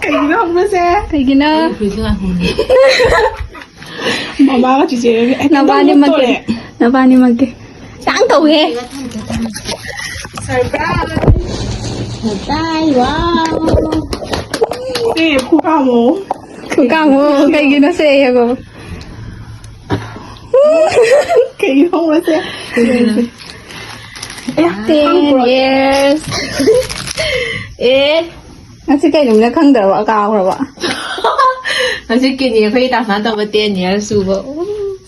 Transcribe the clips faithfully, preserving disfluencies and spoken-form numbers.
ꯀꯩꯒꯤꯅꯣ ꯍꯪꯕꯁꯦ? ꯀꯩꯒꯤꯅꯣ? ꯃꯃꯥꯒ ꯆꯤꯆꯦꯒ ꯍꯦꯛꯇ ꯅꯕꯥꯅꯤꯃꯛꯀꯤ ꯅꯣꯛꯇꯣꯔꯦ꯫ ꯅꯕꯥꯅꯤꯃꯛꯀꯤ ꯌꯥꯝ ꯇꯧꯋꯦ꯫ Surprise! Surprise! Wow! ꯑꯦ, ꯈꯨꯀꯥꯃꯣ꯫ ꯈꯨꯀꯥꯃꯣ, ꯀꯩꯒꯤꯅꯣ ꯁꯦ ꯌꯦꯡꯉꯣ꯫ ꯀꯩꯒꯤꯅꯣ ꯍꯪꯕꯁꯦ? ꯑꯦ, ten years꯫ ꯑꯦ꯫ ꯉꯁꯤ ꯀꯩ ꯅꯨꯃꯤꯠꯅꯣ ꯈꯪꯗ꯭ꯔꯕꯣ? ꯀꯥꯎꯈ꯭ꯔꯕꯣ? ꯉꯁꯤ ꯀꯦꯅꯤ ꯑꯩꯈꯣꯏꯒꯤ ꯇꯥꯟꯐꯥ ꯇꯧꯕ ten years ꯁꯨꯕ꯫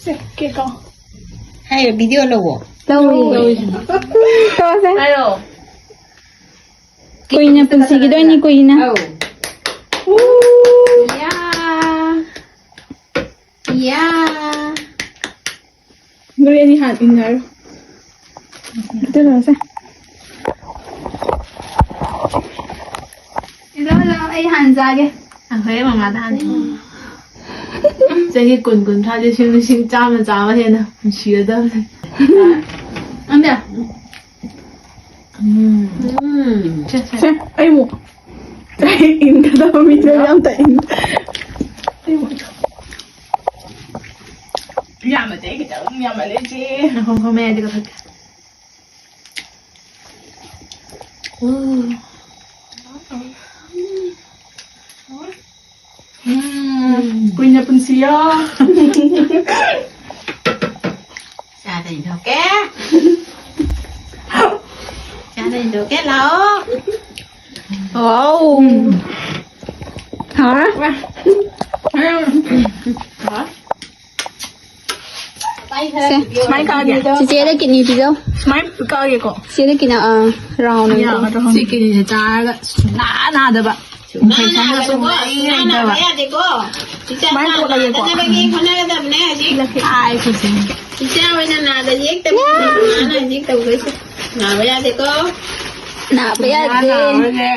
ꯁꯦ, ꯀꯦꯛ ꯀꯛꯑꯣ꯫ ꯍꯥꯏꯌꯣ, video ꯂꯧꯋꯣ꯫ ꯂꯧꯋꯤ꯫ ꯇꯧꯁꯦ꯫ ꯍꯥꯏꯔꯣ꯫ ꯀꯨꯏꯅ ꯄꯨꯟꯁꯤꯒꯗꯣꯏꯅꯤ, ꯀꯨꯏꯅ꯫ ꯑꯧ꯫ ꯌꯥ꯫ ꯌꯥ꯫ ꯅꯣꯏ ꯑꯅꯤ ꯍꯥꯟꯅ ꯏꯟꯅꯔꯣ꯫ ꯑꯗꯨ ꯂꯧꯁꯦ꯫ ꯏꯜꯂꯣ, ꯏꯜꯂꯣ, ꯑꯩ ꯍꯥꯟꯅ ꯆꯥꯒꯦ꯫ ꯑꯩꯈꯣꯏ ꯃꯃꯥꯗ ꯍꯥꯟꯅ ꯏꯟꯅꯔꯣ꯫ ꯆꯍꯤ ꯀꯨꯟ, ꯀꯨꯟꯊ꯭ꯔꯥ, ꯂꯤꯁꯤꯡ, ꯂꯤꯁꯤꯡ ꯆꯥꯝꯃ, ꯆꯥꯝꯃ ꯍꯦꯟꯅ ꯄꯨꯟꯁꯤꯔꯗꯕꯅꯦ꯫ ꯑꯝꯗ꯫ ꯎꯝ꯫ ꯎꯝ꯫ ꯁꯦ, ꯁꯦ꯫ ꯁꯦ, ꯑꯩ ꯑꯃꯨꯛ꯫ ꯑꯩ ꯏꯟꯒꯗꯕ ꯃꯤꯁꯦ ꯌꯥꯝ ꯇ ꯏꯟ-, ꯑꯩ ꯑꯃꯨꯛ꯫ ꯌꯥꯝꯃꯗꯤ ꯑꯩ ꯈꯤꯇꯪ ꯌꯥꯝꯃꯜꯂꯦ, ꯏꯆꯦ꯫ ꯉꯥꯏꯈꯣ, ꯉꯥꯏꯈꯣ, ꯃꯌꯥꯏꯗ ꯀꯛꯊꯠꯀꯦ꯫ ꯎꯝ꯫ ꯎꯝ, ꯀꯨꯏꯅ ꯄꯨꯟꯁꯤꯌꯣ꯫ ꯆꯥꯗ ꯏꯟꯊꯣꯛꯀꯦ꯫ ꯆꯥꯗ ꯏꯟꯊꯣꯛꯀꯦ, ꯂꯥꯛꯑꯣ꯫ ꯋꯥꯎ꯫ ꯍꯥ? ꯋꯥ꯫ ꯍꯥ? ꯁꯦ, ꯁꯨꯃꯥꯏꯅ ꯀꯛꯑꯒꯦ꯫ ꯆꯤꯆꯦꯗ ꯀꯤꯠꯅꯤ ꯄꯤꯖꯧ꯫ ꯁꯨꯃꯥꯏꯅ ꯀꯛꯑꯒꯦꯀꯣ꯫ ꯆꯤꯆꯦꯗ ꯀꯤꯠꯅꯤ, ꯑꯥ, ꯔꯥꯎꯟ ꯑꯣꯏꯅ ꯀꯛꯑꯣ꯫ ꯌꯥꯒꯗ꯭ꯔꯣ ꯈꯪꯗꯦ꯫ ꯁꯤ ꯀꯤꯠꯅꯤꯁꯦ ꯆꯥꯔꯒ ꯁꯨꯡꯅꯥ ꯅꯥꯗꯕ꯫ ꯁꯨꯡꯅꯥ ꯏꯟꯐꯦꯛꯁꯟꯒ ꯅꯥꯗꯕꯀꯣ, ꯁꯨꯡꯅꯥ ꯅꯥꯕ ꯌꯥꯗꯦꯀꯣ꯫ ꯏꯆꯥ ꯁꯨꯃꯥꯏꯅ ꯅꯥ ꯀꯣꯠꯂꯒꯦꯀꯣ꯫ ꯅꯥꯗꯅꯕꯒꯤ ꯍꯣꯠꯅꯒꯗꯕꯅꯦ ꯍꯧꯖꯤꯛ꯫ ꯁꯤꯜꯂꯛꯀꯦ꯫ ꯑꯥꯏ, ꯁꯤꯁꯦ꯫ ꯏꯆꯥ ꯑꯣꯏꯅ ꯅꯥꯗ ꯌꯦꯛꯇꯕ ꯃꯥꯅ ꯍꯧꯖꯤꯛ ꯇꯧꯗꯣꯏꯁꯦ꯫ ꯅꯥꯕ ꯌꯥꯗꯦꯀꯣ꯫ ꯅꯥꯕ ꯌꯥꯗꯦ꯫ ꯅꯥꯕꯁꯦ꯫